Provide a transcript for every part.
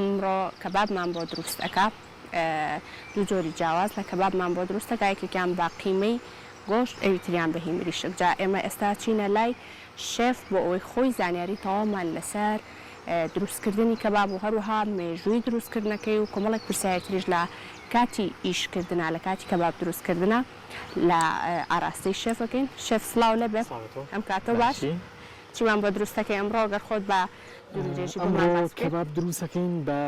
ئەمڕۆ کەبابمان بۆ دروست ئەکا دوو جۆری جیاواز لە کەبابمان بۆ دروست ئەکا یەکێکیان بە قیمەی گۆشت ئەوی تریان بە هی مریشک جا ئێمە ئێستا چینە لای شێف بۆ ئەوەی خۆی زانیاری تەواومان لەسەر دروستکردنی کەباب و هەروەها مێژووی دروستکردنەکەی و کۆمەڵێک پرسیاری تریش لە کاتی ئیشکردنا لە کاتی کەباب دروستکردنا لە ئاراستەی شێف ئەکەین. شێف سڵاو لێبێ ئەم کاتەو باش. چیمان بۆ دروست ئەکەی ئەمڕۆ گەر خۆت بە دوور و درێژی بۆمان ئەمڕۆ باس بکەی. کەباب دروست ئەکەین بە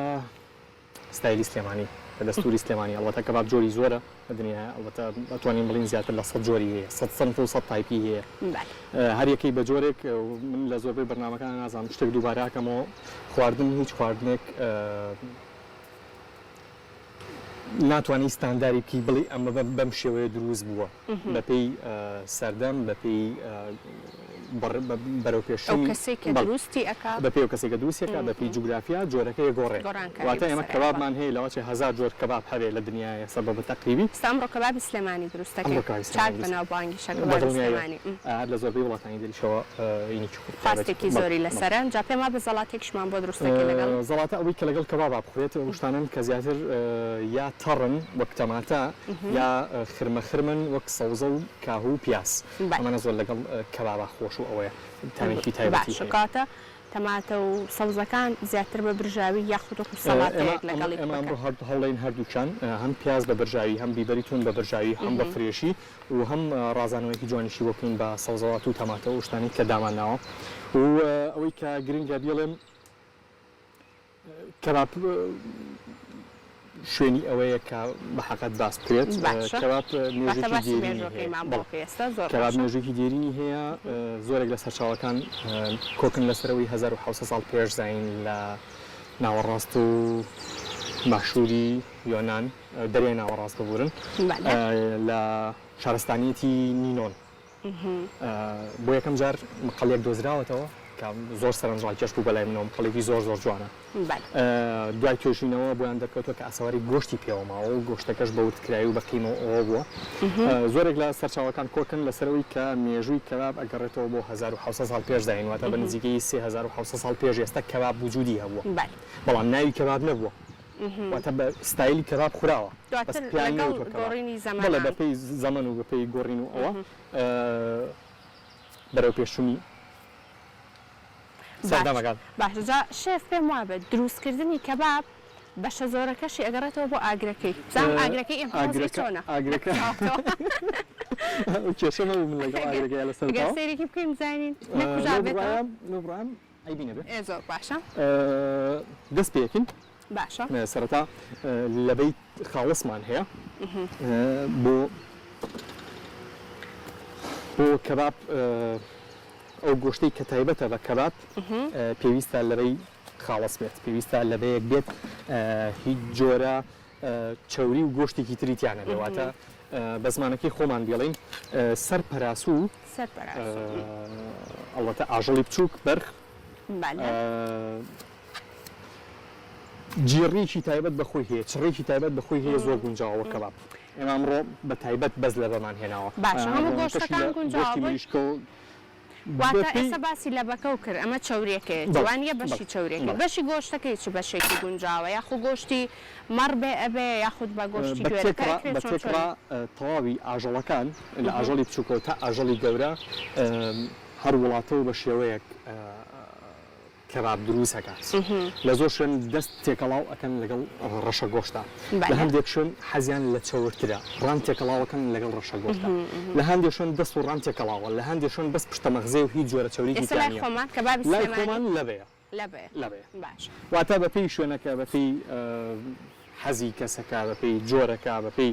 ستایلی سلێمانی بە دەستوری سلێمانی ئەڵبەتە کەباب جۆری زۆرە لە دنیایا ئەڵبەتە ئەتوانین بڵێین زیاتر لە سەد جۆری هەیە سەد سنف و سەد type ی هەیە هەر یەکەی بە جۆرێک من لە زۆربەی بەرنامەکان نازانم شتێک دووبارە ئەکەمەوە خواردن هیچ خواردنێک ناتوانی ستانداری بکەی بڵێی ئەمە بەم شێوەیە دروست بووە بەپێی سەردەم بەپێی بەرەوپێشچوونی ئەو کەسەی کە دروستی ئەکا بەپێی ئەو کەسەی کە دروستی ئەکا بەپێی جوگرافیا جۆرەکەی ئەگۆڕێ واتە ئێمە کەبابمان هەیە لەوەچێ هەزار جۆر کەباب هەبێ لە دنیایە سە بە تەقریبی. ئێستا ئەمڕۆ کەبابی سلێمانی دروست ئەکەی چاک بەناوبانگیشە کەبابی سلێمانی. هەر لە زۆربەی وڵاتانی دریشەوە ینی خواستێکی زۆری لەسەرە جا پێم وابێ زەڵاتێکیشمان بۆ دروست دەکەی لەگەڵ. زەڵاتە ئەوەی کە لەگەڵ کەبابا بخورێت ئەو شتانەن کە زیاتر یا تەڕن وەک تەماتە یا خرمە خرمن وەک سەوزە و کاهو و پیاز ئەمانە زۆر لەگەڵ کەبابا خۆش و ئەوەیە تامێکی تایبەتی هەیە. باشە کەواتە تەماتە و سەوزەکان زیاتر بە برژاوی یاخود وەکو سەڵاتەیەک لەگەڵی ئێمە ئەمڕۆ هەوڵەین هەردووکیان هەم پیاز بە برژاوی هەم بیبەری تون بە برژاوی هەم بە fresh ی و هەم ڕازانەوەیەکی جوانیشی بۆ بکەین بە سەوزەوات و تەماتە و شتانەی کە دامان ناوە و ئەوەی کە گرنگە بیڵێم کەباب شوێنی ئەوەیە کە بە حەقت باس بکرێت کەباب مێژوویەکی دێرینی هەیە کەباب مێژوویەکی دێرینی هەیە زۆرێک لە سەرچاوەکان کۆکن لەسەرەوەی 1600 ساڵ پێش زین لە ناوەڕاست و باشووری یۆنان دەریای ناوەڕاست ببورن لە شارستانیەتی مینۆن بۆ یەکەم جار مقەڵیەک دۆزراوەتەوە کە زۆر سەرنجڕاکێش بوو بەلای منەوە مقەڵێکی زۆر زۆر جوانە دوای توێژینەوە بۆیان دەرکەوتووە کە ئاسەواری گۆشتی پێوە ماوە و گۆشتەکەش بە وردکراوی و بە قیمە و ئەوە بووە زۆرێک لە سەرچاوەکان کۆکن لەسەرەوەی کە مێژووی کەباب ئەگەڕێتەوە بۆ 1600 ساڵ پێش زایین واتە بە نزیکەی 3600 ساڵ پێش ئێستا کەباب وجودی هەبووە بەڵام ناوی کەباب نەبووە واتە بە ستایلی کەباب خوراوە بەس دواتر پێیان لەگەڵ نەوتوە کەباب گۆڕینی بەڵێ زەمەنان. بەپێی زەمەن و بەپێی گۆڕین و ئەوە بەرەو پێشچونی باش سەردەمەکان. باشە جا شێف پێم وابێ دروست کردنی کەباب بەشە زۆرەکەشی ئەگەڕێتەوە بۆ ئاگرەکەی بزانم ئاگرەکەی ئێمە وەزعی ئاگرەکە چۆنە ئاگرەکە ئەو کێشە نەبوو من لەگەڵ ئەگەر ئاگرەکەیا لەسەر ئەگەر تاوە سەیرێکی بکەین بزانین لەو نەکوژابێتەوە. بڕوایەم لەو بڕوایەم عەیبی نەبێ. ئێ زۆر باشە. دەست پێ ئەکەین. باشە. سەرەتا لەبەی خاڵسمان هەیە بۆ بۆ کەباب ئەو گۆشتەی کە تایبەتە بە کەباب پێویستە لەبەی خاڵس بێت پێویستە لەبەیەک بێت هیچ جۆرە چەوری و گۆشتێکی تری تیا نەبێ واتە بە زمانەکەی خۆمان بیڵێین سەر پەراسوو سەر پەراسوو ئەڵبەتە ئاژەڵی بچووک بەرخ جیڕێکی تایبەت بە خۆی هەیە، چڕێکی تایبەت بە خۆی هەیە زۆر گونجاوە وەک کەباب. ئێمە ئەمڕۆ بە تایبەت بەس لەبەمان هێناوە. باشە هەموو ڕۆنەکەشی گۆشتەکان لە گونجاوە گۆشتی بۆی؟ مریشکە و واتە بەپێی ئێستا باسی لەبەکەو کرد ئەمە چەوریەکەیەتی بەڵێ وانیە بەشی بەڵێ چەوریەکەی بەڵێ. بەشی گۆشتەکەی چ بەشێکی گونجاوە یاخو گۆشتی مەڕ بێ ئەبێ یاخود بە گۆشتی بە گوێرەکە تێکڕا ئەکرێ بە چۆن تێکڕا چۆنی؟ تەواوی ئاژەڵەکان لە ئاژەڵی بچووکەوە تا ئاژەڵی گەورە هەر وڵاتە و بە شێوەیەک کەباب دروست ئەکات لە زۆر شوێن دەست تێکەڵاو ئەکەن لەگەڵ ڕەشە گۆشتا لە هەندێک شوێن حەزیان لە چەورترە ڕان تێکەڵاوەکەن لەگەڵ ڕەشە گۆشتا لە هەندێک شوێن دەست و ڕان تێکەڵاوە لە هەندێک شوێن بەس پشتە مەغزێ و هیچ جۆرە چەوریکی ئێستا تیا لای نییە خۆمان کەبابی لای سلێمانی خۆمان لەبەیە لەبەیە لەبەیە باشە. واتە بەپێی شوێنەکە بەپێی حەزی کەسەکە بەپێی جۆرەکە بەپێی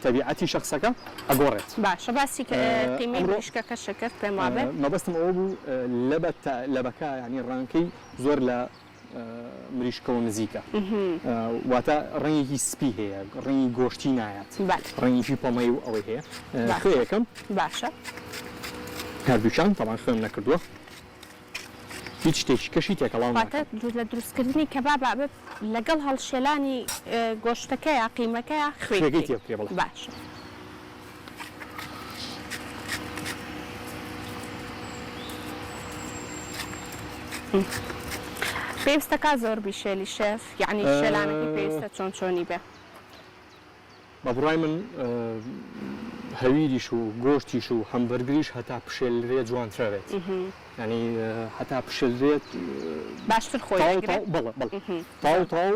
تەبیعەتی شەخسەکە ئەگۆڕێت. باشە باسی قیمەی ئەمڕۆ مریشکەکەشت کرد پێم وابێ. مەبەستم ئەوە بوو لەبە لەبەکە یانی ڕەنگەکەی زۆر لە مریشکەوە نزیکە واتە ڕەنگێکی سپی هەیە ڕەنگی گۆشتی نایات ڕەنگێکی پەمەی و ئەوەی هەیە خوێیەکەم باشە هەردووکیان تەبعەن خوێم نەکردووە. هیچ شتێکی کەشی تێکەڵاو واتە ناکەم. لە دروستکردنی کەبابا ئەبێ لەگەڵ هەڵشێلانی گۆشتەکەیا قیمەکەیا خوێی خوێکەی بکەی تێ بکرێ بەڵێ. باشە. پێویستە کا زۆر بیشێلی شێف یەعنی شێلانەکەی پێویستە چۆن چۆنی بێ؟ بە بڕوای من هەویریش و گۆشتیش و هەمبەرگریش هەتا پشێلرێ جوانترە بێت یانی هەتا پشێلرێت باشتر خۆی ئەگرێ. بەڵێ بەڵێ تەواو تەواو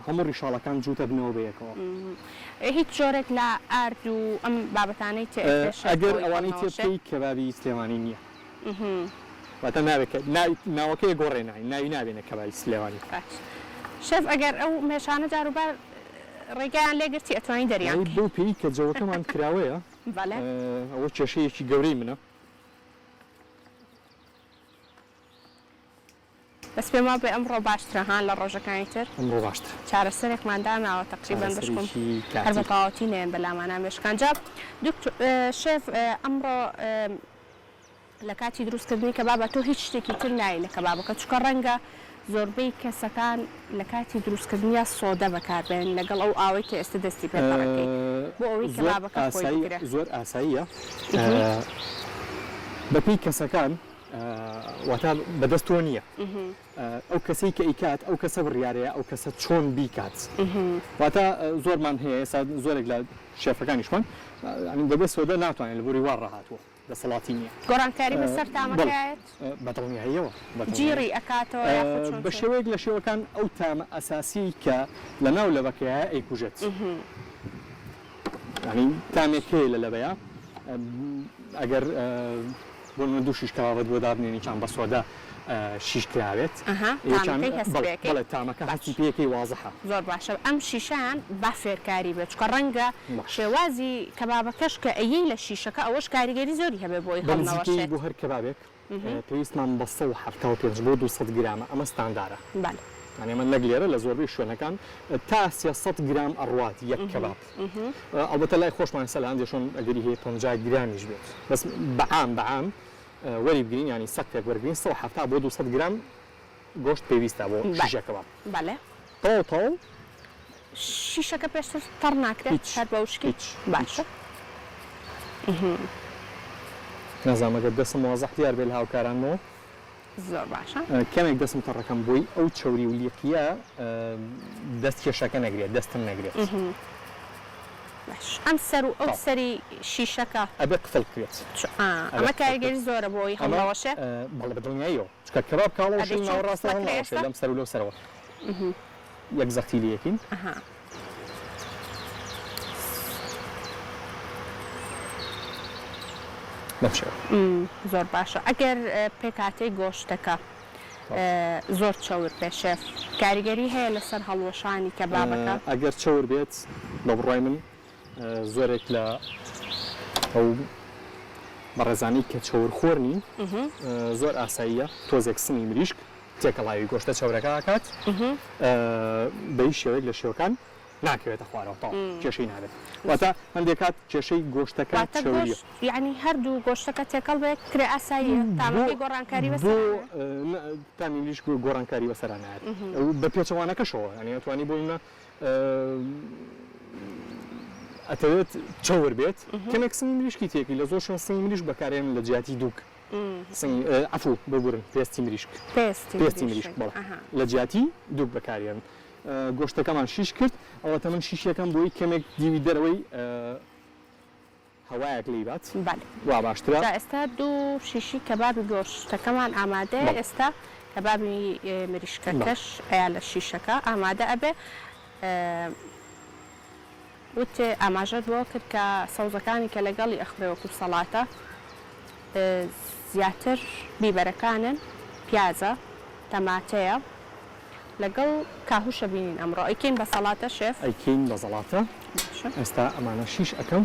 هەموو ڕیشاڵەکان جووتە بنەوە بە یەکەوە. هیچ جۆرێک لە ئارد و ئەم بابەتانەی تێ ئەکرێ شێف ئەگەر بۆی ئەوانەی تێ هەڵنەوەشێ؟ بکەی کەبابی سلێمانی نییە. واتە ناوێک کە ناوی ناوەکەی گۆڕێ ناوی ناوی نابێنە کەبابی سلێمانی. باش شێف ئەگەر ئەو مێشانە جاروبار ڕێگایان لێ گرتی ئەتوانی دەریان وەڵایی کەی. بەو پێی کە جەوەکەمان کراوەیە بەڵێ. ئەوە کێشەیەکی گەورەی منە. بەس پێم وابێ ئەمڕۆ باشترە ها لە ڕۆژەکانی تر. ئەمڕۆ باشترە. چارەسەرێکمان داناوە تەقریبەن بەشکم چارەسەرێکی هەر بە کاتی. تەواوەتی نەیەن بە لامانا مێشکان جا دکتۆر شێف ئەمڕۆ لە کاتی دروست کردنی کەبابا تۆ هیچ شتێکی تر نایی لە کەبابەکە چونکە ڕەنگە زۆربەی کەسەکان لە کاتی دروست کردنیا سۆدە بەکار بێنن لەگەڵ ئەو ئاوەی کە ئێستا دەستی پێ تەڕەکەی بۆ ئەوەی زۆر کەبابەکە خۆی ئاسایی بگرێ. زۆر ئاساییە بەپێی کەسەکان واتە بەدەست تۆ نییە ئەو کەسەی کە ئەیکات ئەو کەسە بڕیارەیە ئەو کەسە چۆن بیکات واتە زۆرمان هەیە ئێستا زۆرێک لە شێفەکانیشمان دەبێت سۆدە ناتوانێت لە بۆری وا ڕاهاتووە دەسەڵاتی نییە. گۆڕانکاری بەسەر تامەکەیایەت؟ بە دڵنیاییەوە. جیڕی ئەکاتەوە یاخود چۆن بە چۆن؟ شێوەیەک لە شێوەکان ئەو تامە ئەساسیەی کە لە ناو لەبەکەیایە ئەیکوژێت. یانی تامێک هەیە لە لەبەیا ئەگەر بۆ نمونە دوو شیش کەبابت بۆ دابنێنی چان بە سۆدە شیش کراوێت ئەها یەکیان تامەکەی هەست بەڵێ پێکەی بەڵێ تامەکە باش. هەستی پێکەی وازحە. زۆر باشە ئەم شیشەیان با فێرکاری بێت چونکە ڕەنگە باش. شێوازی کەبابەکەش کە ئەیەی لە شیشەکە ئەوەش کاریگەری زۆری هەبێ بۆی بە نزیکەیی هەڵنەوەشێت. بۆ هەر کەبابێک پێویستمان بە 175 بۆ 200 گرامە ئەمە ستاندارە بەلێ. یانی ئەمە نەک لێرە لە زۆربەی شوێنەکان تا 300 گرام ئەڕوات یەک کەباب ئەڵبەتە لای خۆشمان ئێستا لە هەندێ شوێن ئەگەری هەیە 50 گرامیش بێت بەس بە عام بە عام وەری بگرین یانی سەقفێک وەرگرین 170 بۆ 200 گرام گۆشت پێویستە بۆ شیشە کەباب. بەلێ. تەواو تەواو. شیشەکە پێشتر تەڕ ناکرێت هیچ هەر بە وشکی؟ هیچ باشە. نازانم ئەگەر دەستم وازح دیار بێ لە هاوکارانمەوە. زۆر باشە. کەمێک دەستم تەڕەکەم بۆی ئەو چەوری و لیقیە دەست کێشەکە نەگرێت دەستم نەگرێت. باش ئەم سەر و ئەو سەری شیشەکە. ئەبێ قفڵ بکرێت. ئەمە کاریگەری زۆرە بۆ ئەوەی هەڵنەوەشێ؟ بەڵێ بە دڵنیاییەوە چونکە کەباب کاڵەوەشێ ئەبێ چۆن ناوەڕاستەوە قفڵەکرێ هەڵناوەشێ ئێستا؟ لەم سەر و لەو سەرەوە یەک زەختی لێ یەکەین. ئەها. بەم شێوە. زۆر باشە ئەگەر پێکهاتەی گۆشتەکە زۆر چەور بێت شێف کاریگەری هەیە لەسەر هەڵوەشانی کەبابەکە؟ ئەگەر چەور بێت بە بڕوای من زۆرێک لە ئەو بەڕێزانەی کە چەورخۆر نین زۆر ئاساییە تۆزێک سنگی مریشک تێکەڵاوی گۆشتە چەورەکە ئەکات بە هیچ شێوەیەک لە شێوەکان ناکەوێتە خوارەوە تەواو کێشەی نابێت واتە هەندێک کات کێشەی گۆشتەکە واتە چەوریە. گۆشت یانی هەردوو گۆشتەکە تێکەڵ بێت کرێ ئاساییە تامەکەی گۆڕانکاری بۆ بەسەرا نایەت؟ تامی مریشک گۆڕانکاری بەسەرا نایەت بە پێچەوانەکەشەوە یانی ئەتوانی بۆ نمونە ئەتەوێت چەور بێت کەمێک سنگی مریشکی تێکی لە زۆر شوێن سنگی مریشک بەکارێنن لە جیاتی دووگ سنگی عەفو ببورن پێستی مریشک پێستی مریشک بەڵێ لە جیاتی دووگ بەکارێنن گۆشتەکەمان شیش کرد ئەوەتە من شیشەکەم بۆی کەمێک دیوی دەرەوەی هەوایەک لێی بات بەلێ وا باشترە. جا ئێستا دوو شیشی کەبابی گۆشتەکەمان ئامادەیە بەڵێ. ئێستا کەبابی بەڵێ. مریشکەکەش ئەیا لە شیشەکە ئامادە ئەبێ وت ئاماژەت بەوە کرد کە سەوزەکانی کە لەگەڵی ئەخورێ وەکو سەڵاتە زیاتر بیبەرەکانن پیازە تەماتەیە لەگەڵ کاهوشە بینین ئەمڕۆ ئەیکەین بە سەڵاتە شێف؟ ئەیکەین بە زەڵاتە باشە. ئێستا ئەمانە شیش ئەکەم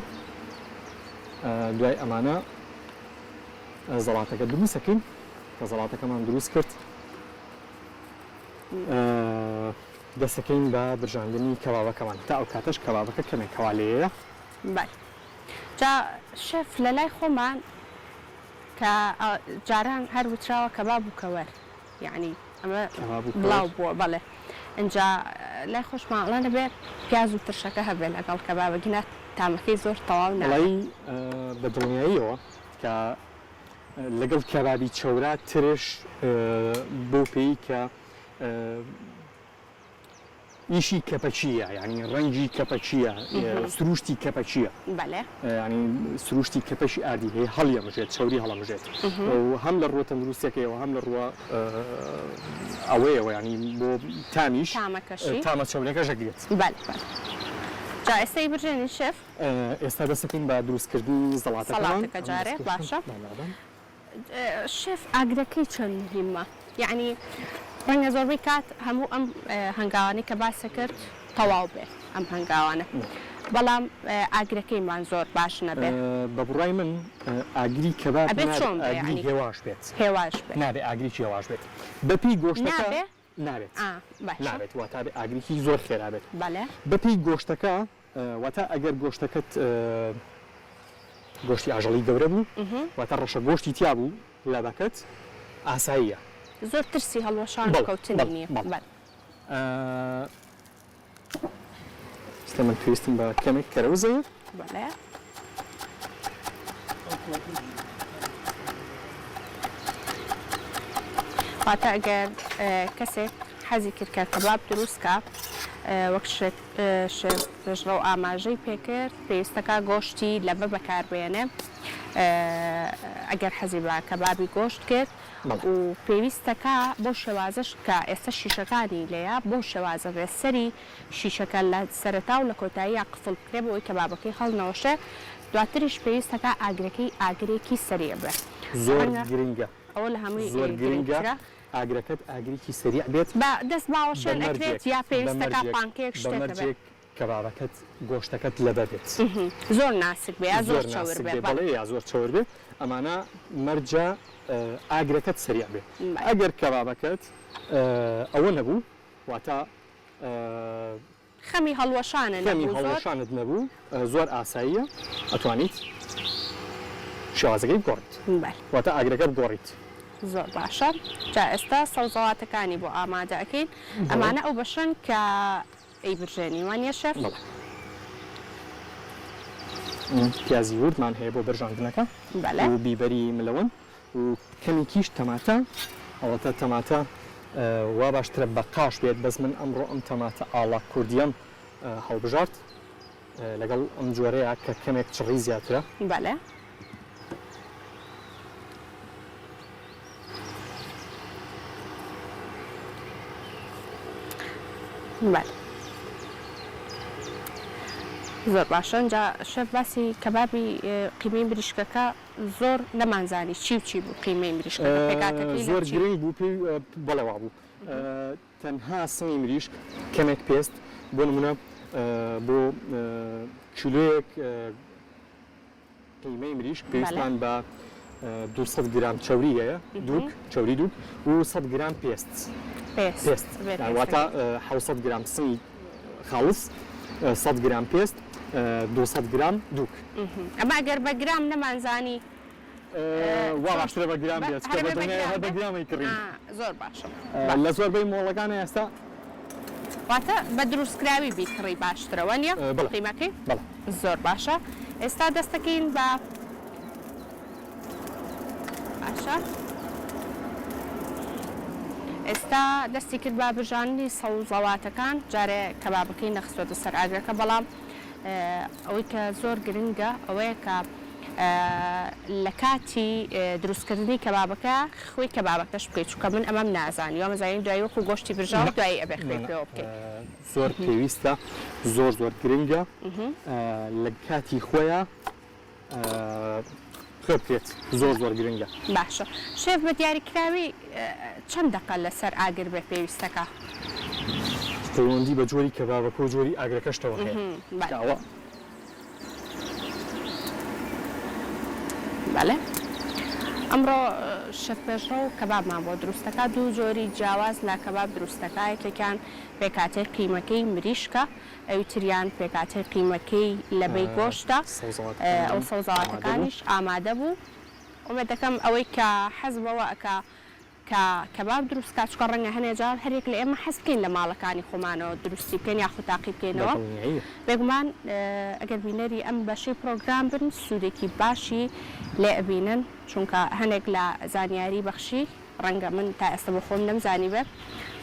دوای ئەمانە زەڵاتەکە دروست ئەکەین کە زەڵاتەکەمان دروست کرد دەسەکەین بە برژاندنی کەبابەکەمان تا ئەو کاتەش کەبابەکە کەمێک هەوا لێیە. بەلێ جا شێف لەلای خۆمان کە جاران هەر وتراوە کەباب و کەوەر یەعنی ئەمە بڵاو بووە بەڵێ ئینجا لای خۆشمان ئەڵێن ئەبێ پیاز و ترشەکە هەبێ لەگەڵ کەبابە گینا تامەکەی زۆر تەواو نابێ. وەڵایی بە دڵنیاییەوە کە لەگەڵ کەبابی چەورا ترش بەو پێی کە. ئیشی کەپەکییە یانی ڕەنگی کەپەکییە سروشتی کەپەکییە بەلێ. یانی سروشتی کەپەکی ئاردی هەیە هەڵیەمژێت چەوری هەڵەمژێت و هەم لە ڕووە تەندروستیەکەیەوە هەم لە ڕووە ئەوەیەوە یانی بۆ تامیش تامەکەشی تامە چەورەکەش ئەگرێت. بەلێ بەلێ جا ئێستا ئەیبرژێنین شێف؟ ئێستا دەست ئەکەین بە دروستکردنی زەڵاتەکەمان. سەڵاتەکە جارێ باشە. شێف ئاگرەکەی چەند موهیمە یەعنی ڕەنگە زۆربەی کات هەموو ئەم هەنگاوانەی کە باست کرد تەواو بێ ئەم هەنگاوانە بەڵام ئاگرەکەیمان زۆر باش نەبێ. بە بڕوای من ئاگری کەباب ئەبێ نابێ چۆن بێ ئاگری یەعنی هێواش بێت. هێواش بێ. نابێ ئاگرێکی هێواش بێت بەپێی گۆشتەکە نابێ؟ نابێت ئا باشە. نابێت واتا ئەبێ ئاگرێکی زۆر خێرا بێت. بەلێ. بەپێی گۆشتەکە واتا ئەگەر گۆشتەکەت گۆشتی ئاژەڵی گەورە بوو واتە ڕەشە گۆشتی تیا بوو لەبەکەت ئاساییە. زۆر ترسی هەڵوەشان و کەوتنی نییە. بەڵێ. ئێستا من پێویستم بە کەمێک کەرەوزەیە. بەڵێ. واتە ئەگەر کەسێک حەزی کرد کە کەباب دروست کا وەک شێف پێشڕەو ئاماژەی پێکرد پێویستەکا گۆشتی لەبە بەکاربێنێ ئەگەر حەزی بە کەبابی گۆشت کرد و پێویستەکا بەو شێوازەش کە ئێستا شیشەکانی لێیە بەو شێوازە بێ سەری شیشەکە لە سەرەتا و لە کۆتاییا قفڵ بکرێ بۆ ئەوەی کەبابەکەی هەڵنەوەشێ دواتریش پێویستەکا ئاگرەکەی ئاگرێکی سەریع بێ زۆر گرنگە ئەوە لە هەمووی زۆر گرنگە گرنگترە. ئاگرەکەت ئاگرێکی سەریع بێت بە دەست باوەشێن بە ئەکرێت مەرجێک یا بە پێویستەکا مەرجێک پانکەیەک بە شتێک هەبێ؟ مەرجێک کەبابەکەت گۆشتەکەت لەبە بێت. زۆر ناسک بێ یا زۆر زۆر چەور ناسک بێ بێ بەڵێ. بەڵێ یا زۆر چەور بێ ئەمانە مەرجە ئاگرەکەت سەریع بێ بەڵێ. ئەگەر کەبابەکەت ئەوە نەبوو واتە خەمی هەڵوەشانە خەمی نەبوو زۆر. هەڵوەشانت نەبوو زۆر ئاساییە ئەتوانیت شێوازەکەی بگۆڕیت بەلێ. واتە ئاگرەکە بگۆڕیت. زۆر باشە جا ئێستا سەوزەواتەکانی بۆ ئامادە ئەکەین بەڵێ. ئەمانە ئەو بەشەن کە ئەیبرژێنین وانیە شێف؟ بەڵێ پیازی وردمان هەیە بۆ برژاندنەکە بەلێ. و بیبەری ملەون و کەمێکیش تەماتە، ئەڵبەتە تەماتە وا باشترە بە قاش بێت، بەس من ئەمڕۆ ئەم تەماتە ئاڵا کوردیەم هەڵبژارد لەگەڵ ئەم جۆرەیە کە کەمێک چڕی زیاترە. بەلێ. بەلێ زۆر باشە ئینجا شێف باسی کەبابی قیمەی مریشکەکە زۆر نەمانزانی چی و چی بوو قیمەی مریشکەکە پێکهاتەکەی لە زۆر چی گرنگ بوو پێی بەڵێ وابوو تەنها سنگی مریشک کەمێک پێست بۆ نمونە بۆ کیلۆیەک قیمەی مریشک پێویستمان بە 200 گرام چەوری هەیە دوک چەوری دوک و 100 گرام پێست پێست واتە 700 گرام سنگی خاڵس 100 گرام پێست 200 گرام دوک. ئەمە ئەگەر بە گرام نەمانزانی وا باشترە بە گرام بێت چونکە بە دڵنیایە هەر بە گرام ئەیکڕین. زۆر باشە. لە زۆربەی مۆڵەکانا ئێستا. واتە بە دروستکراوی بیکڕی باشترە وانیە قیمەکەی؟ بەڵێ. زۆر باشە ئێستا دەستەکەین بە باشە ئێستا دەستی کرد بە برژاندنی سەوزەواتەکان جارێ کەبابەکەی نەخستۆتە سەر ئاگرەکە بەڵام ئەوەی کە زۆر گرنگە ئەوەیە کە لە کاتی دروستکردنی کەبابەکە خوێی کەبابەکەش بکەیت چونکە من ئەمەم نازانی وامەزانی دوایی وەکو گۆشتی برژاو دوایی ئەبێ خوێی پێوە بکەیت. زۆر پێویستە زۆر زۆر گرنگە لە کاتی خۆیا خوێ بکرێت زۆر زۆر گرنگە. باشە شێف بە دیاریکراوی چەند دەقە لەسەر ئاگر بێ پێویستەکە؟ پەیوەندی بە جۆری کەبابەکە و جۆری ئاگرەکەشتەوە هەیە کە ئەوە. بەلێ ئەمڕۆ شێف پێشڕەو کەبابمان بۆ دروست دەکات دوو جۆری جیاواز لە کەباب دروست دەکات یەکێکیان پێکهاتەی قیمەکەی مریشکە ئەوی تریان پێکهاتەی قیمەکەی لەبەی گۆشتە ئەو سەوزەواتەکانیش ئامادە بوو ئومێد دەکەم ئەوەی کە حەز بەوە ئەکا کە کەباب دروست بکات چونکە ڕەنگە هەنێ جار هەریەک لە ئێمە حەز بکەین لە ماڵەکانی خۆمانەوە دروستی بکەین یاخود تاقی بکەینەوە بێگومان ئەگەر بینەری ئەم بەشەی پرۆگرام بن سوودێکی باشی لێ ئەبینن چونکە هەنێک لە زانیاری بەخشی ڕەنگە من تا ئێستا بۆ خۆم نەمزانیبێ.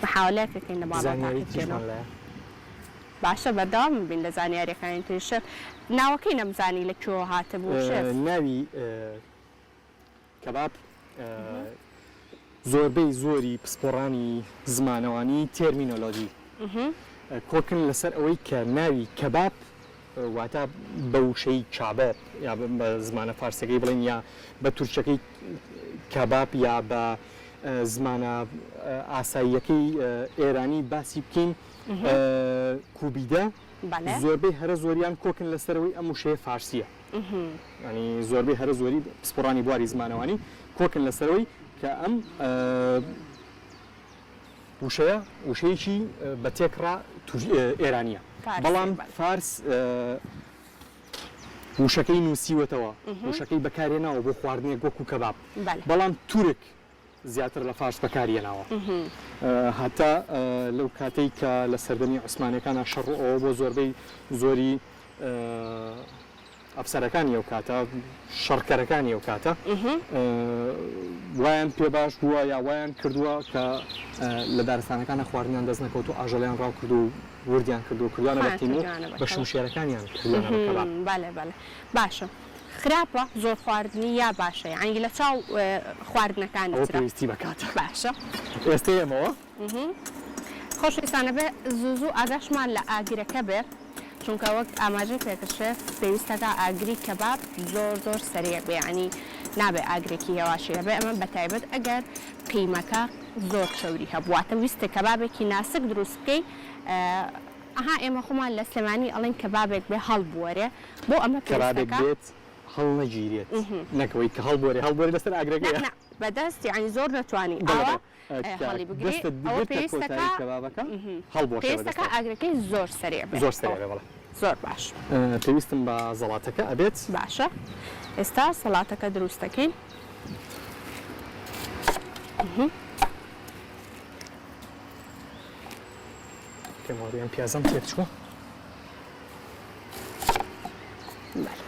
محاوەلەیەک ئەکەین لە ماڵەوە زانیاری تاقی بکەینەوە. تریشمان لایە. باشە بەردەوام بین لە زانیاریەکانی تری شێف ناوەکەی نەمزانی لە کوێوە هاتبوو شێف. ناوی کەباب زۆربەی زۆری پسپۆڕانی زمانەوانی تێرمینۆلۆجی کۆکن لەسەر ئەوەی کە ناوی کەباب واتە بە وشەی کاباب یا بە زمانە فارسیەکەی بڵێین یا بە تورکیەکەی کاباب یا بە زمانە ئاساییەکەی ئێرانی باسی بکەین کوبیدە زۆربەی هەرە زۆریان کۆکن لەسەرەوەی ئەم وشەیە فارسیە ینی زۆربەی هەرە زۆری پسپۆڕانی بواری زمانەوانی کۆکن لەسەرەوەی کە ئەم وشەیە وشەیەکی بە تێکڕا ئێرانییە، بەڵام فارس وشەکەی نووسیوەتەوە، وشەکەی بەکارهێناوە بۆ خواردنێک وەکو کەباب، بەڵام تورک زیاتر لە فارس بەکاریهێناوە. هەتا لەو کاتەی کە لە سەردەمی عوسمانیەکانا شەڕ و ئەوە بۆ زۆربەی زۆری ئەفسەرەکانی ئەو کاتە، شەڕکەرەکانی ئەو کاتە وایان پێ باش بووە یا وایان کردووە کە لە دارستانەکانە خواردنیان دەست نەکەوت و ئاژەڵیان ڕاو کردو و وردیان کردو و کردوانە بە قیمە و بە شمشێرەکانیان کردوانە بە کەباب. بەلێ بەلێ باشە خراپە زۆر خواردنی یا باشە یانی لە چاو خواردنەکانی ئەوە ترا؟ پێویستی بە کاتە. باشە. ئێستە ئێمەوە. خۆشەویستان ئەبێ زوو زوو ئاگاشمان لە ئاگرەکە بێ چونکە وەک ئاماژەی پێکرد شێف پێویستەکا ئاگری کەباب زۆر زۆر سەریع بێ یانی نابێ ئاگرێکی هێواشی هەبێ ئەمە بەتایبەت ئەگەر قیمەکە زۆر چەوری هەبوو واتە ویستت کەبابێکی ناسک دروست بکەی ئەها ئێمە خۆمان لە سلێمانی ئەڵێن کەبابێک بێ هەڵبوەرێ بۆ ئەمە کەبابێک پێویستەکا بێت هەڵنەگیرێت نەک ئەوەی کە هەڵبوەرێ هەڵبوەرێ لەسەر نا ئاگرەکەیە. نا بەدەست یانی زۆر نەتوانی بەڵێ ئاوا بەڵێ کە هەڵی بگری دەستت ئەوە گرتە پێویستەکا کۆتایی کەبابەکە هەڵبوەشێ بە پێویستەکا دەستەوە. ئاگرەکەی زۆر سەریع بێ زۆر سەریع ئەوە بێ بەڵێ. زۆر باش. پێویستم بە زەڵاتەکە ئەبێت. باشە ئێستا سەڵاتەکە دروست دەکەین. پێم وابێ ئەم پیازەم تێک چووە. بەلێ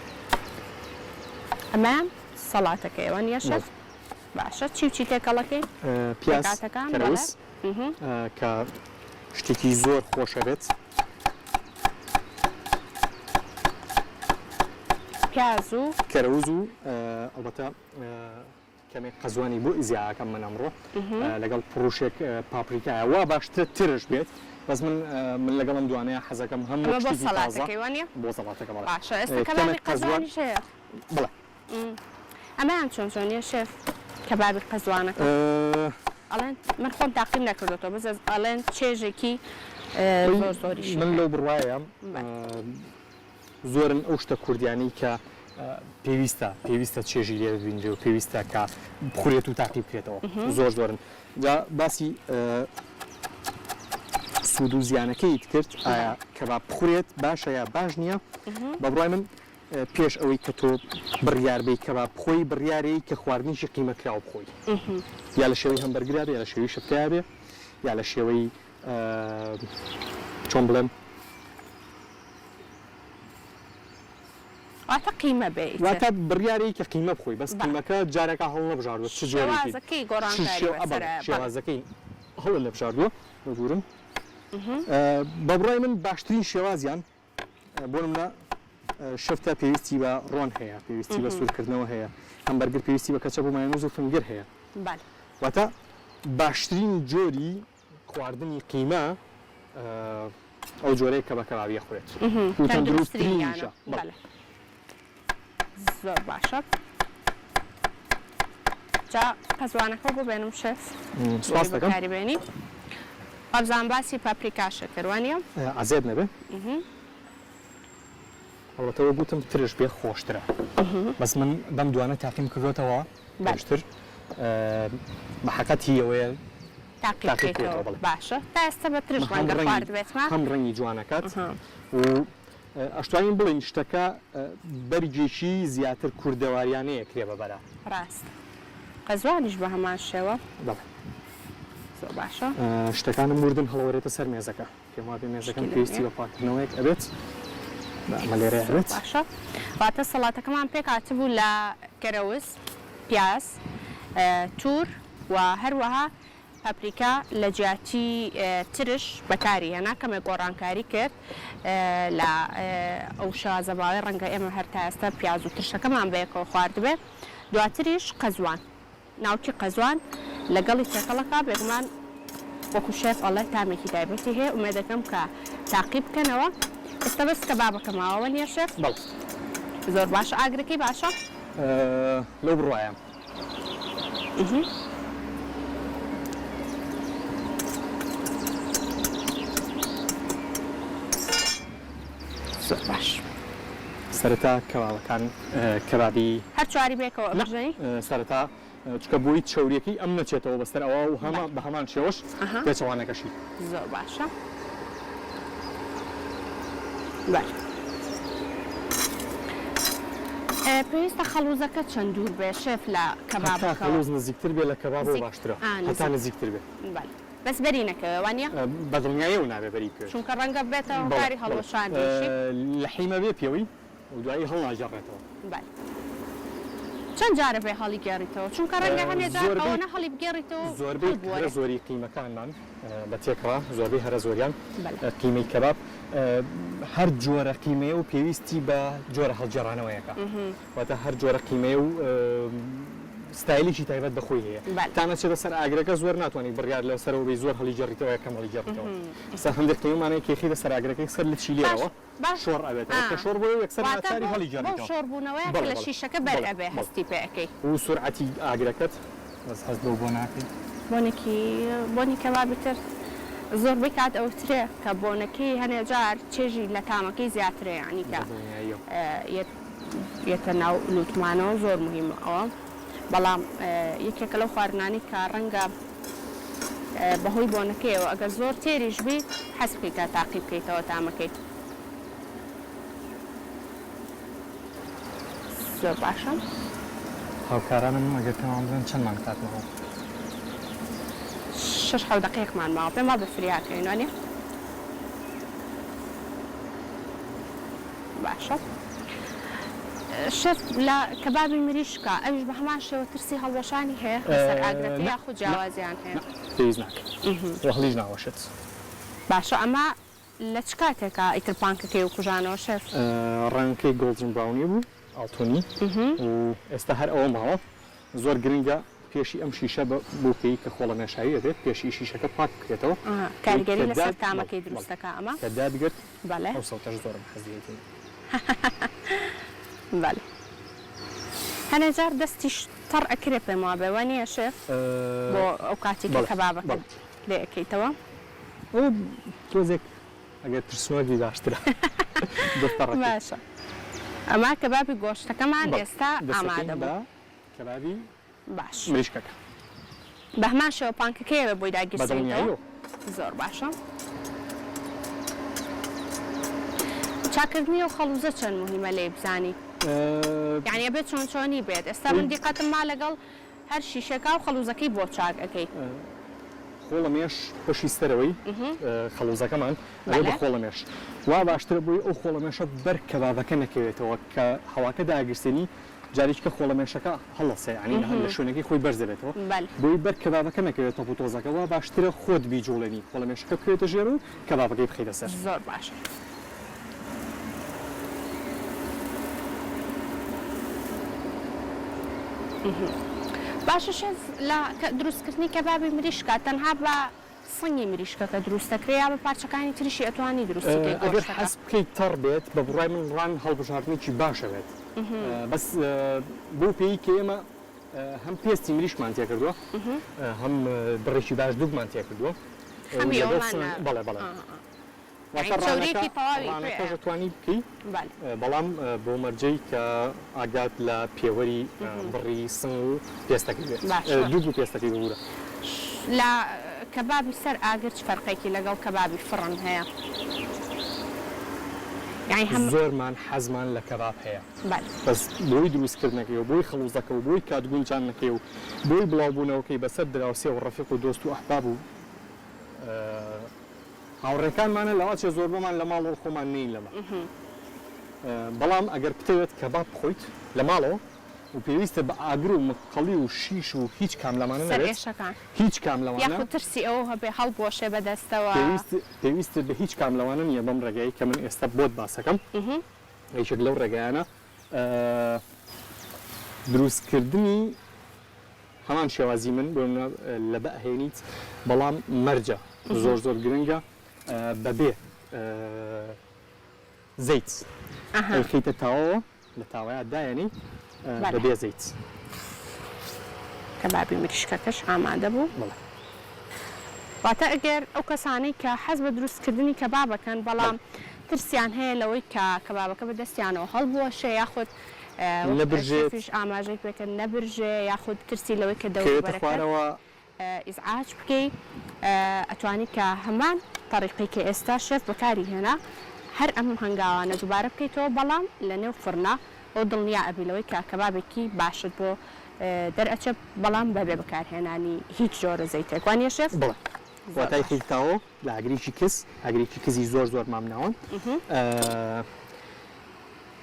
ئەمەیان سەڵاتەکەیە وانیە شێف؟ باشە چی و چی تێکەڵەکەین؟ پیاز، پێکهاتەکان بەڵێ. کەرەوز کە شتێکی زۆر خۆشە بێت. پیاز و. کەرەوز و ئەڵبەتە کەمێک قەزوانی بۆ ئیزیاکەم من ئەمڕۆ لەگەڵ پڕوشێک پاپریکایە وا باشترە ترش بێت بەس من من لەگەڵ ئەم دوانەیە حەزەکەم هەم ئەمە وەک بۆ شتێکی تازە سەڵاتەکەی وانیە؟ بۆ سەڵاتەکە بەڵێ باشە ئێستا کەبابی کەمێک قەزوان قەزوانیش هەیە؟ بەڵێ. ئەمەیان چۆن چۆنیە شێف کەبابی قەزوانەکە؟ ئەڵێن من خۆم تاقیم نەکردۆتەوە بەس ئەڵێن چێژێکی زۆر زۆریشی من هەیە. لەو بڕوایەم زۆرن ئەو شتە کوردیانەی کە پێویستە پێویستە چێژی لێ ببینرێ و پێویستە کە بخورێت و تاقی بکرێتەوە زۆر زۆرن جا باسی سوود و زیانەکەیت کرد ئایا کەباب بخورێت باشە یا باش نییە بە بڕای من پێش ئەوەی کە تۆ بڕیار بەی کەباب بخۆی بڕیارێی کە خواردنێکی قیمە کراو بخۆی یا لە شێوەی هەمبەرگرا بێ یا لە شێوەی شپکەیا بێ یا لە شێوەی چۆن بڵێم واتە قیمە بێ ئیتر. واتە بڕیارێی کە قیمە بخۆی بەس قیمەکە جارەکە هەڵنەبژاردووە چ جۆرێکی شێوازەکەی گۆڕانکاری بەسەرایە بەڵێ. شێوازەکەی هەڵنەبژاردووە ببورن بە بڕای من باشترین شێوازیان بۆ نمونە شفتە پێویستی بە ڕۆن هەیە، پێویستی بە سوورکردنەوە هەیە، هەمبەرگر پێویستی بە کەچەپ و مایۆنیز و فنگر هەیە. واتە باشترین جۆری خواردنی قیمە ئەو جۆرەیە کە بە کەبابی ئەخورێت و تەندروستترینیشە. بەڵێ. زۆر باشە. جا قەزوانەکە بۆ بێنم شێف. سوپاست دەکەم. بەکاری بێنی. وابزانم باسی پاپریکاشت کرد وانیە؟ عەزێت نەبێ. ئەڵبەتە وەک وتم ترش بێ خۆشترە بەس من بەم دوانە تاقیم کردۆتەوە پێشتر بە حەقەت هی ئەوەیە تاقی تاقی بکەیتەوە بکرێتەوە بەڵێ. باشە تا ئێستا بە ترش هەم ڕەنگە ڕەنگی خواردبێتمە هەم ڕەنگی جوانەکات و ئەشتوانین بڵێین شتەکە بەرگێکی زیاتر کوردەواریانەیە کرێ بە بەرا. ڕاستە قەزوانیش بە هەمان شێوە. بەڵێ. زۆر باشە. شتەکانم وردن هەڵەوەرێتە سەر مێزەکە. پێم وابێ مێزەکەم پێویستی بە پاککردنەوەیەک ئەبێت. با ئەمە لێرەیا زۆر بێت. باشە. واتە سەڵاتەکەمان پێکهاتبوو لە کەرەوز، پیاز، تور و هەروەها. پاپریکا لە جیاتی ترش بەکاری هێنا، کەمێک گۆڕانکاری کرد لە ئەو شێوازە باوەی ڕەنگە ئێمە هەر تا ئێستا پیاز و ترشەکەمان بەیەکەوە خواردبێ، دواتریش قەزوان. ناوکی قەزوان لەگەڵی تێکەڵەکا بێگومان وەکو شێف ئەڵێ تامێکی تایبەتی هەیە ئومێدەکەم کە تاقی بکەنەوە ئێستا بەس کەبابەکە ماوە وەنیە شێف؟ بەڵێ. زۆر باشە ئاگرەکەی باشە؟ لەو بڕوایەم. زۆر باش. سەرەتا کەبابەکان کەبابی. هەر چواری بەیەکەوە ئەپژێنی؟ نا سەرەتا چونکە بۆی چەوریەکەی ئەم نەچێتەوە بەسەر ئەوە و هەمە بە هەمان شێوەش پێچەوانەکەشی. زۆر باشە بەلێ. پێویستە خەڵوزەکە چەند دوور بێ شێف لە کەبابەکەوە؟ هەتا خەڵوز نزیکتر بێ لە کەبابەوە باشترە هەتا نزیکتر بێ. بەلێ بەس بەری نەکەوێ وانیە؟ بەدڵنیایەوە نابێ بەری بکەوێت. چونکە ڕەنگە ببێتە هۆکاری هەڵوەشاندنیشی. لەحیمە بێ پێوەی و دوایی هەڵناگێڕێتەوە. بەلێ چەند جارە بێ هەڵیگێڕیتەوە چونکە ڕەنگە هەنێ جار ئەوەنە هەڵیبگێڕیتەوە زۆربەی هەرە زۆری قیمەکانمان بە تێکڕا زۆربەی هەرە زۆریان قیمەی کەباب هەر جۆرە قیمەیە و پێویستی بە جۆرە هەڵگێڕانەوەیەکە واتە هەر جۆرە قیمەیە و ستایلێکی تایبەت بە خۆی هەیە تا نەچێتە سەر ئاگرەکە زۆر ناتوانانی بڕیار لە سەرەوە بی زۆر هەڵیگێڕیتەوە یا کەم هەڵیگێڕیتەوە ئێستا هەندێک قیمەمانەیە کێخی لەسەر ئاگرەکەی سەر لچی لێرەوە شۆڕ ئەبێتەوە کە شۆڕ بۆیەوە یەکسەر ناچاری هەڵیگێڕیتەوە. بەو شۆڕ بوونەوەیە کە لە شیشەکە بەر ئەبێ هەستی پێ ئەکەی. و سورعەتی ئاگرەکەت بەس هەست بەو بۆنە ئەکەی. بۆنێکی بۆنی کەبابی تر زۆربەی کات ئەوترێ کە بۆنەکەی هەنێ جار چێژی لە تامەکەی زیاترە یانی کە یەتە ناو لوتمانەوە زۆر موهیمە ئەوە. بەڵام یەکێکە لەو خواردنانەی کە ڕەنگە بەهۆی بۆنەکەیەوە ئەگەر زۆر تێریش بی حەز بکەی کە تاقی بکەیتەوە تامەکەی. زۆر باشە. هاوکارانم ئەگەر پێمان بڵێن چەندمان کات ماوە؟ شەش حەوت دەقەیەکمان ماوە پێم وابێ فریا کەوین وانیە؟ باشە شێف لە کەبابی مریشکە ئەویش بە هەمان شێوە ترسی هەڵوەشانی هەیە لەسەر ئاگرەکە یاخود جیاوازیان هەیە؟ پێویست ناکات و هەڵیش ناوەشێت. باشە ئەمە لە چ کاتێکا ئیتر پانکەکەی و کوژانەوە شێف؟ ڕەنگەکەی golden brown ی بوو ئاڵتونی و ئێستا هەر ئەوە ماوە زۆر گرنگە پێشی ئەم شیشە بە بەو پێی کە خۆڵەمێشاوی ئەبێت پێشی شیشەکە پاک بکرێتەوە کاریگەری لەسەر تامەکەی دروست دەکا ئەمە؟ کە داتگرت بەڵێ. ئەو سەوتەش زۆرم حەز لێیەتی. بەڵێ هەنێ جار دەستیش تەڕ ئەکرێ پێم وابێ وانیە شێف؟ بۆ ئەو کاتەی کە کەبابەکە لێ ئەکەیتەوە. ئەوە تۆزێک ئەگەر ترسنۆک بی باشترە دەست تەڕ ئەکەی. باشە ئەمە کەبابی گۆشتەکەمان ئێستا ئامادە بوو. کەبابی باش مریشکەکە. بەهەمان شێوە پانکەکەی ئەبێ بۆی داگیرسێنیتەوە؟ بەدڵنیاییەوە. زۆر باشە. چاکردنی ئەو خەڵوزە چەند موهیمە لێی بزانی؟ یانی ئەبێ چۆن چۆنی بێت؟ ئێستا من دیقەتم ما لەگەڵ هەر شیشێکا و خەڵوزەکەی بۆ چاک ئەکەی. خۆڵەمێش بەشی سەرەوەی خەڵوزەکەمان ئەبێ بە خۆڵەمێش. وا باشترە بۆی ئەو خۆڵەمێشە بەر کەبابەکە نەکەوێتەوە کە هەواکە داگیرسێنی جارێکی کە خۆڵەمێشەکە هەڵەسێ یانی لە شوێنەکەی خۆی بەرز دەبێتەوە بۆی بەر کەبابەکە نەکەوێت تەپ و تۆزەکە وا باشترە خۆت بیجوڵێنی خۆڵەمێشەکە بکەوێتە ژێر و کەبابەکەی بخەیتە سەر. زۆر باشە. باشە شێف لە دروستکردنی کەبابی مریشکا تەنها بە سنگی مریشکەکە دروست دەکرێ یا بە پارچەکانی تریشی ئەتوانی دروستی کەی ئەگەر گۆشتەکە؟ حەز بکەیت تەڕ بێت بە بڕوای من ڕان هەڵبژاردنێکی باشە بێت بەس بەو پێی کە ئێمە هەم پێستی مریشکمان تێکردووە هەم بڕێکی باش دوگمان تێکردووە خەمی ئەوەمان نا بەڵێ بەڵێ واتە چەوریەکی تەواوی پێیە. ڕانەکەش ئەتوانی بکەی بەڵام بەو مەرجەی کە ئاگات لە پێوەری بڕی سنگ و پێستەکەی بێت دوگ و پێستەکەی ببورە. لە کەبابی سەر ئاگر چ فەرقێکی لەگەڵ کەبابی فڕن هەیە؟ یانی هەم. زۆرمان حەزمان لە کەباب هەیە بەس بۆی دروستکردنەکەی و بۆی خەڵوزەکە و بۆی کات گونجاندنەکەی و بۆی بڵاوبوونەوەکەی بەسەر دراوسێ و ڕەفیق و دۆست و ئەحباب و هاوڕێکانمانە لەواچێ زۆربەمان لە ماڵەوە خۆمان نین لەمە بەڵام ئەگەر بتەوێت کەباب بخۆیت لە ماڵەوە. و پێویستە بە ئاگر و مقەڵی و شیش و هیچ کام لەمانە سەر نەبێت، ئێشەکان. هیچ کام لەوانە. یاخود ترسی ئەوە هەبێ هەڵبوەشێ بە دەستەوە. پێویست پێویستت بە هیچ کام لەوانە نییە بەم ڕێگایەی کە من ئێستا بۆت باسەکەم. یەکێک لەو ڕێگایانە دروستکردنی هەمان شێوازی من بۆ نمونە لەبە ئەهێنیت بەڵام مەرجە زۆر زۆر گرنگە بەبێ زەیت ئەیخەیتە تاوەوە لە تاوەیا دایەنێی بەبێ زەیت. کەبابی مریشکەکەش ئامادە بوو. بەڵێ. واتە ئەگەر ئەو کەسانەی کە حەز بە دروستکردنی کەباب ئەکەن بەڵام ترسیان هەیە لەوەی کە کەبابەکە بە دەستیانەوە هەڵبوەشێ یاخود وەک نەبرژێت. شێفیش ئاماژەی پێکرد نەبرژێ یاخود ترسی لەوەی کە بکەوێتە دەوروبەرەکەت خوارەوە. ئیزعاج بکەی ئەتوانی کە هەمان تەریقەی کە ئێستا شێف بەکاری هێنا هەر ئەم هەنگاوانە دووبارە بکەیتەوە بەڵام لە نێو فڕنا و دڵنیا ئەبی لەوەی کە کەبابێکی باشت بۆ دەرئەچێ بەڵام بەبێ بەکارهێنانی هیچ جۆرە زەیتێک وانیە شێف؟ بەڵێ زۆر واتای باشە. خیل تاوە لە ئاگرێکی کز ئاگرێکی کزی زۆر زۆر مامناوەند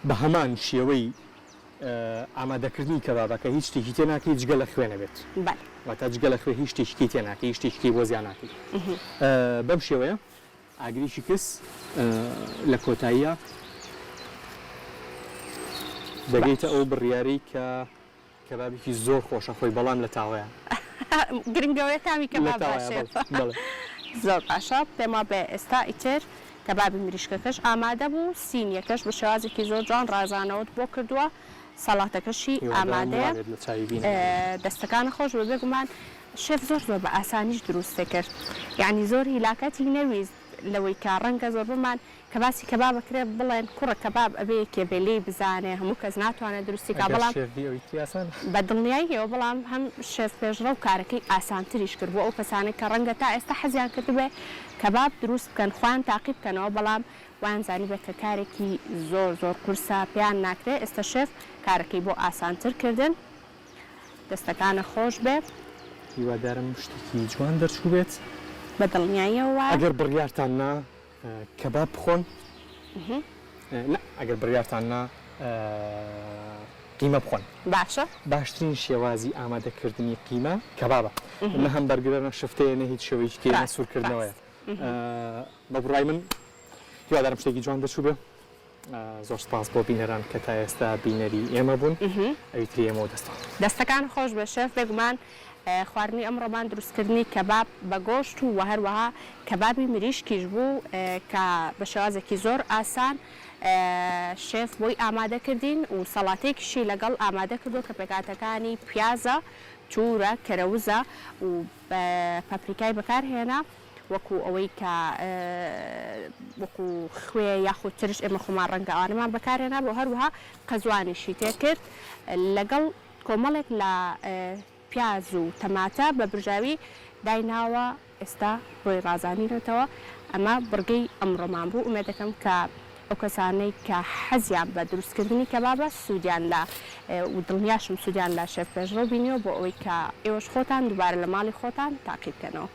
بە هەمان شێوەی ئامادەکردنی کەبابەکە هیچ شتێکی تێ ناکەی جگە لە خوێ نەبێت بەلێ. واتە جگە لە خوێ هیچ شتێکی کەی تێ ناکەی هیچ شتێکی کەی بۆ زیا ناکەی بەم شێوەیە ئاگرێکی کز لە کۆتاییا دەگەیتە باش. ئەو بڕیارەی کە کەبابێکی زۆر خۆشە خۆی بەڵام لە تاوەیە. گرنگەوەیە تامی لە کەباب تاوەیە باشێ. بەڵێ بەڵێ. زۆر باشە پێم وابێ ئێستا ئیتر کەبابی مریشکەکەش ئامادە بوو سینیەکەش بە شێوازێکی زۆر جوان ڕازانەوەت بۆ کردووە سەڵاتەکەشی هیوادارم ئامادەیە وابێت لە چاوی بینەرانم. دەستەکانت خۆش بێ بێگومان شێف زۆر زۆر بە ئاسانیش دروستی کرد یانی زۆر هیلاکەتی نەویست لەوەی کە ڕەنگە زۆربەمان کە باسی کەباب ئەکرێ بڵێن کوڕە کەباب ئەبێ یەکێ بێ لێی بزانێ هەموو کەس ناتوانێ دروستی کا ئەگەر بەڵام شێف بی ئەوی تری ئاسانە. بە دڵنیاییەوە بەڵام هەم شێف پێشڕەو کارەکەی ئاسانتریش کرد بۆ ئەو کەسانەی کە ڕەنگە تا ئێستا حەزیان کردبێ کەباب دروست بکەن خۆیان تاقی بکەنەوە بەڵام وایان زانیبێ کە کارێکی زۆر زۆر قورسە پێیان ناکرێ ئێستا شێف کارەکەی بۆ ئاسانتر کردن دەستەکانت خۆش بێ. هیوادارم شتێکی جوان دەرچووبێت. بە دڵنیاییەوە وایە. ئەگەر بڕیارتان نا کەباب بخۆن نا ئەگەر بڕیارتان نا قیمە بخۆن. باشە. باشترین شێوازی ئامادەکردنی قیمە کەبابە. نە هەمبەرگرە نە شفتەیە نە هیچ شێوەیەکی کەی نە ڕاست سوورکردنەوەیە. ڕاست. بە بڕوای من هیوادارم شتێکی جوان دەرچووبێ. زۆر سپاس بۆ بینەران کە تا ئێستا بینەری ئێمە بوون. ئەوی تری ئێمەوە دەستان. دەستەکان خۆش بێت شێف بێگومان خواردنی ئەمڕۆمان دروستکردنی کەباب بە گۆشت و هەروەها کەبابی مریشکیش بوو کە بە شێوازێکی زۆر ئاسان شێف بۆی ئامادە کردین و سەڵاتەیەکیشی لەگەڵ ئامادە کردووە کە پێکهاتەکانی پیازە، تورە، کەرەوزە و پاپریکای بەکارهێنا وەکو ئەوەی کە وەکو خوێ یاخود ترش ئێمە خۆمان ڕەنگە ئەوانەمان بەکارهێنابوو هەروەها قەزوانیشی تێکرد لەگەڵ کۆمەڵێک لە پیاز و تەماتە بە برژاوی دایناوە ئێستا بۆی ڕازانینەتەوە ئەمە بڕگەی ئەمڕۆمان بوو ئومێدەکەم کە ئەو کەسانەی کە حەزیان بە دروستکردنی کەبابە سوودیان لە و دڵنیاشم سوودیان لە شێف پێشڕەو بینیوە بۆ ئەوەی کە ئێوەش خۆتان دووبارە لە ماڵی خۆتان تاقی بکەنەوە.